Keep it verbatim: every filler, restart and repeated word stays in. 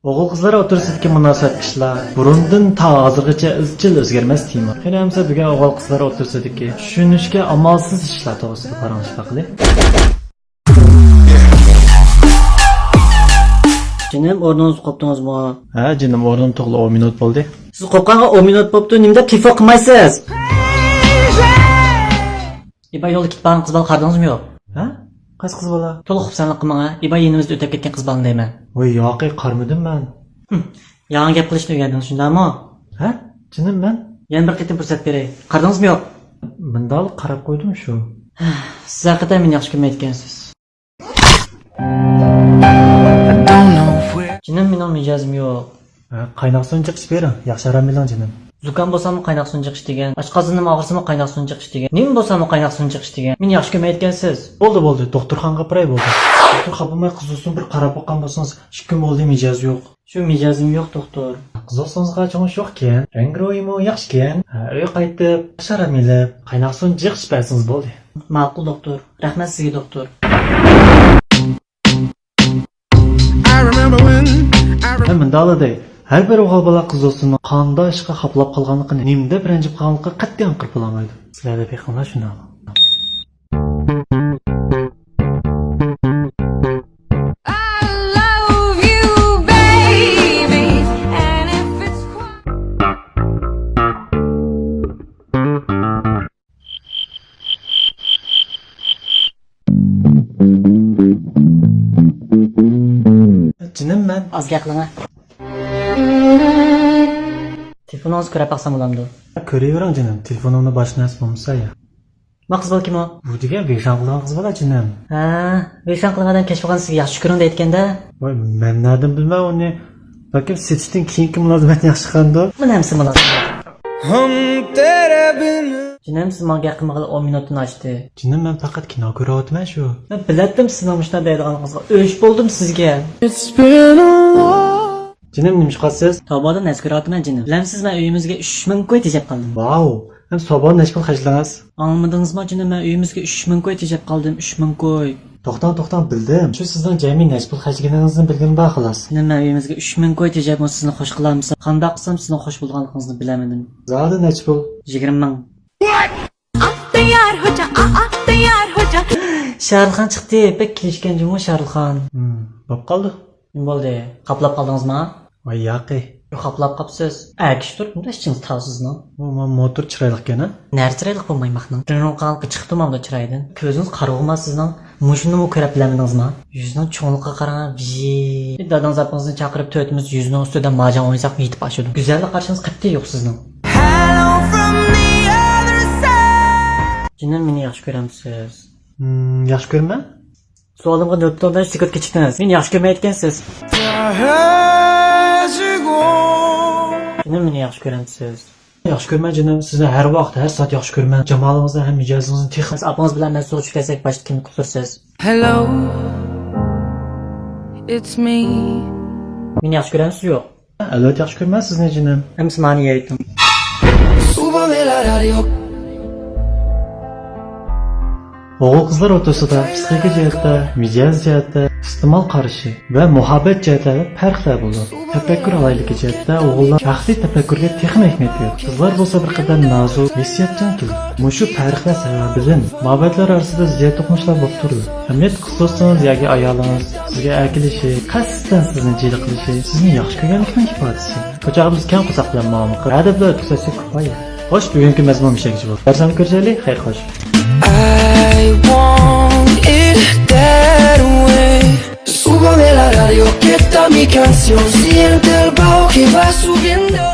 ئوغۇل-قىزلار ئوتتۇرىسىدىكى مۇناسىۋەت ئىشلار بۇرۇندىن تا ھازىرغىچە ئىزچىل ئۆزگەرمەس تېما. قېنى ئەمسە بۈگۈن ئوغۇل-قىزلار ئوتتۇرىسىدىكى چۈشىنىشكە ئامالسىز ئىشلار توغرىسىدا پاراڭلىشىپ باقىلى. جېنىم، ئورنىڭىزدا قوپتىڭىزمۇ؟ ھە، جېنىم، ئورنۇم تۇغۇلۇپ ئون مىنۇت بولدى. سىز قوپقانغا ئون مىنۇت بوپتۇ، نېمە دەپ تېلېفون قىلمايسىز؟ ئىبا، يولدا كېتىپ بارغان قىز بالا قارىدىڭىزمۇ يوق؟ ھە؟ قايسى قىز بالا؟ تولا خۇپسەنلىك قىلماڭ ھە. ئىبا، يېنىمىزدا ئۆتۈپ كەتكەن قىز بالىنى دەيمەن. ۋاي ياقى، قارىمىدىم مەن. ھىم، ياڭى گەپ قىلىشنى ئۆگەندىڭىز، شۇنداقمۇ؟ ھە؟ جېنىم مەن؟ يەنە بىر قېتىم پۇرسەت بېرەي. قارىدىڭىزمۇ يوق؟ مۇنداق قاراپ قويدۇم شۇ. سىز ھەقىقەتەن مېنى ياخشى كۆرمەيدىكەنسىز. جېنىم، مېنىڭ مىجەزىم يوق. ھە، قايناق سۇنى چىقىش بېرىڭ، ياخشى ئارام ئېلىڭ جېنىم. زۇكام بولساممۇ قايناق سۇنى چىقىش دېگەن. ئاچ قازىنىم ئاغرىسىمۇ قايناق سۇنى چىقىش دېگەن. نېمە بولساممۇ قايناق سۇنى چىقىش دېگەن. مېنى ياخشى كۆرمەيدىكەنسىز. بولدى، بولدى، دوختۇرخانىغا ئاپىراي بولدى. دوختۇر خاپا بولماي قىز دوستۇم بىر قاراپ باققان بولسىڭىز، ئىككى كۈن بولدى مىجەزى يوق. شۇ مىجەزىم يوق دوختۇر. قىز دوستىڭىزغا چوڭ ئىش يوقكەن. رەڭگى رويىمۇ ياخشىكەن. ھە، ئۆيگە قايتىپ ياخشى ئارام ئېلىپ قايناق سۇنى جىق ئىچىپ بەرسىڭىز بولدى. ماقۇل دوختۇر. رەھمەت سىزگە دوختۇر. مەن مۇنداقلا دەي، ھەر بىر ئوغۇل بالا قىز دوستىنىڭ قانداق ئىشقا خاپىلاپ قالغانلىقىنى، نېمە دەپ رەنجىپ قالغانلىقىنى قەتئىي ئاڭقىرىپ بولالمايدۇ. سىلەردە بېقىڭلار شۇنداقمۇ؟ I love you, baby, and if it's جېنىم مەن. ئاز گەپ قىلىڭە. تېلېفونىڭىزنى كۆرۈپ باقسام بولامدۇ؟ كۆرۈۋېرىڭ جېنىم، تېلېفونۇڭدا باشقا نەرسە بولمىسا يا. ما قىز بالا كىم ئۇ؟ بۇ دېگەن ۋېيشاڭ قىلغان قىز بالا جېنىم. ھە، ۋېيشاڭ قىلغان ئادەم كەچ بولغان سىزگە ياخشى كۆرۈڭ دەيدىكەن-دە. ۋاي، مەن نەدىن بىلمەي ئۇنى؟ بەلكىم سېتىشتىن كېيىنكى مۇلازىمەتنى ياخشى قىلغاندۇ؟ مانا ھەممىسى مۇلازىمەت. جېنىم، سىز ماڭا گەپ قىلمىغىلى ئون مىنۇتتىن ئاشتى. جېنىم، مەن پەقەت كىنو كۆرۈۋاتىمەن شۇ. مەن بىلەتتىم سىزنىڭ مۇشۇنداق دەيدىغانلىقىڭىزغا. ئۆچ بولدۇم سىزگە. جېنىم، نېمە ئىش قىلىسىز؟ تاۋابىدىن نەرسە كۆرۈۋاتىمەن جېنىم. بىلەمسىز، مەن ئۆيىمىزگە ئۈچ مىڭ كوي تېجەپ قالدىم. ۋاۋ! ھەم سوبا نەچچە پۇل خەجلىدىڭىز؟ ئاڭلىمىدىڭىزمۇ جېنىم، مەن ئۆيىمىزگە ئۈچ مىڭ كوي تېجەپ قالدىم، ئۈچ مىڭ كوي. توختاڭ، توختاڭ، بىلدىم. شۇ سىزنىڭ جەمئىي نەچچە پۇل خەجلىگىنىڭىزنى بىلگىنىم بار خالاس. جېنىم، مەن ئۆيىمىزگە ئۈچ مىڭ كوي تېجەپمۇ سىزنى خوش قىلالمىسام، قانداق قىلسام سىزنىڭ خوش بولىدىغانلىقىڭىزنى بىلەلمىدىم. زادى نەچچە پۇل؟ يىگىرمە مىڭ. ئاختىيار خوجا، ئا-، ئاختىيار خوجا. شارۇلخان چىقتى، بەك كېلىشكەن جۇمۇ شارۇلخان. ھىم، بوپ قالدى. نېمە بولدى؟ خاپىلاپ قالدىڭىزمۇ؟ ۋاي ياقى. يوق، خاپىلاپ قاپسىز. ئەر كىشىدۇر، بۇنداق ئىچىڭىز تاۋ سىزنىڭ. بۇ، بۇ موتور چىرايلىقكەن ھە؟ نەرە چىرايلىق بولمايماقنىڭ؟ تىرنوققا چىقىپتۇ ماندۇ چىرايدىن. كۆزىڭىز قارىغۇما سىزنىڭ؟ مۇشۇنىمۇ كۆرەپ بىلەلمىدىڭىزما؟ يۈزىنىڭ چوڭلۇقىغا قاراڭ، ۋىي. دادىڭىز ئاپىڭىزنى چاقىرىپ تۆتىمىز يۈزىنىڭ ئۈستىدە ماجاڭ ئوينىساقمۇ يېتىپ ئاشىدۇ. گۈزەللىك قارىشىڭىز قەتئىي يوق سىزنىڭ. جېنىم، مېنى ياخشى كۆرەمسىز؟ ھىم، ياخشى كۆرىمەن. سوئالىمغا نۆۋەت بولماي سۈكۈت كېچىكتىڭىز. مېنى ياخشى كۆرمەيدىكەنسىز. جېنىم، مېنى ياخشى كۆرەمسىز؟ ياخشى كۆرىمەن جېنىم، سىزنى ھەر ۋاقىت، ھەر سائەت ياخشى كۆرىمەن. جامالىڭىزنى ھەم مىجەزىڭىزنى تېخى. ئاپىڭىز بىلەن مەن سۇغا چۈشۈپ كەتسەك باشتا كىمنى قۇتۇرىسىز؟ Hello, it's me. مېنى ياخشى كۆرەمسىز يوق؟ ئەلۋەتتە ياخشى كۆرىمەن سىزنى جېنىم. ئەمىسە مانا يەيتىڭ. ئوغۇل-قىزلار ئوتتۇرىسىدا پسىخىكا جەھەتتە، مىجەز جەھەتتە، ئىستېمال قارىشى ۋە مۇھەببەت جەھەتتە پەرقلەر بولىدۇ. تەپەككۇر ئالاھىدىلىكى جەھەتتە ئوغۇللار شەخسىي تەپەككۇرگە تېخىمۇ ئەھمىيەت بېرىدۇ. قىزلار بولسا بىر قەدەر نازۇك، ھېسسىياتچان كېلىدۇ. مۇشۇ پەرقلەر سەۋەبىدىن مۇھەببەتلەر ئارىسىدا زىيادە توقۇنۇشلار بولۇپ تۇرىدۇ. ئەمەلىيەتتە قىز دوستىڭىز ياكى ئايالىڭىز سىزگە ئەركىلىشى، قەستەن سىزنى جىلە قىلىشى سىزنى ياخشى كۆرگەنلىكىنىڭ ئىپادىسى. بۇ چاغدا بىز كەڭ قورساق بىلەن مۇئامىلە قىلىپ، ھەدەپلەر ئۆتكۈزسەك كۇپايە. خوش، بۈگۈنكى مەزمۇن مۇشۇ يەرگىچە بولدى. دەرسلەرنى كۆرۈشەيلى، خەير خوش. I want it that way. Súbame la radio que está mi canción. Siente el bajo que va subiendo.